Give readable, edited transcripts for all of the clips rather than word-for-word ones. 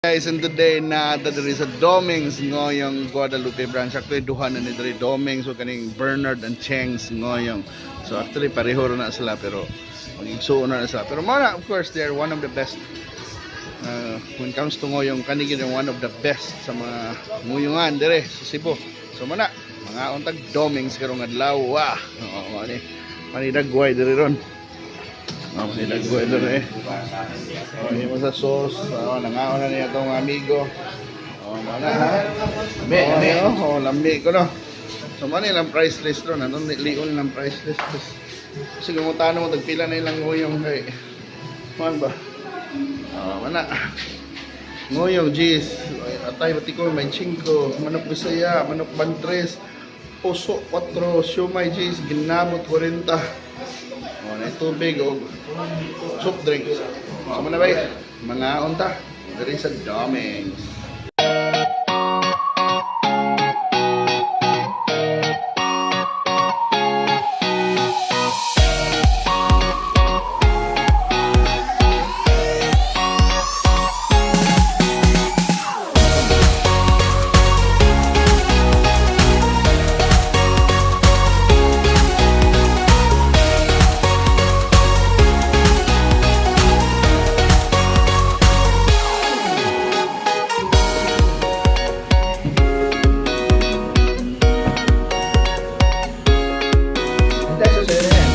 Guys, and today na diri sa Domings Ngoyong Guadalupe branch. Actually, duha na ni diri, Domings o kaning Bernard and Cheng's Ngoyong. So actually pareho ra na sila, pero magigsuon na sila. Pero mao na, of course, they are one of the best when it comes to ngoyong, kani gyud ang one of the best sa mga nguyongan dire sa Cebu. So mao na, mga untag Domings karong adlaw. Wah. Oo, mao ni manidagway diri ron. Oh, manidagway diri. Oh, mo sa sauce. Oh, nangaon na niya itong amigo. Oh, mao na ha. Lami, lami. Oh, lami ko no. So mao ni ilang price list ron. Anong lion lang price list. Kasi kung mo tagpila na ilang nguyong kay. Man ba? Oh, mana. Nguyong G's. Atay batiko may 5, manok Bisaya, manok Bantres, puso 4, siomay G's, ginamot 40. Oh, na tubig o soft drinks. So mao na bay, mga unta diri sa Domings. Hindi, susunod na yan.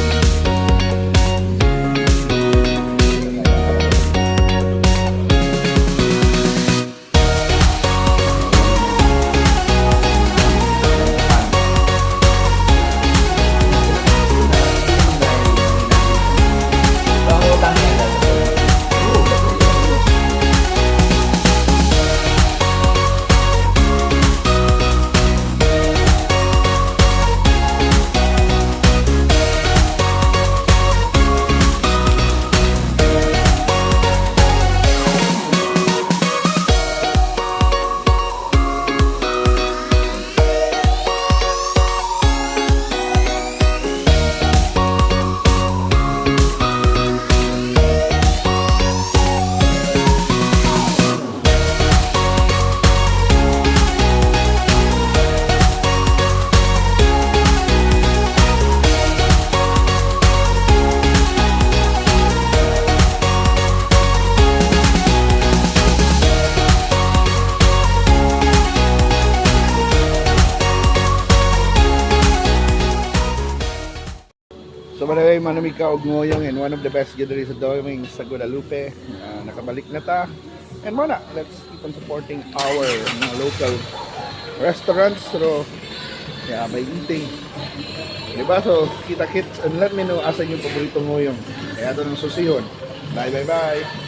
Pangutang yan. So by the way, manamig ka og ngoyong and one of the best gyud diri sa Domings sa Guadalupe. Nakabalik na ta. And mao na, let's keep on supporting our mga local restaurants. So, yeah, may eating. Diba? So, kita kits and let me know asa yung paborito ngoyong. Kaya ito ng susihon. Bye, bye, bye.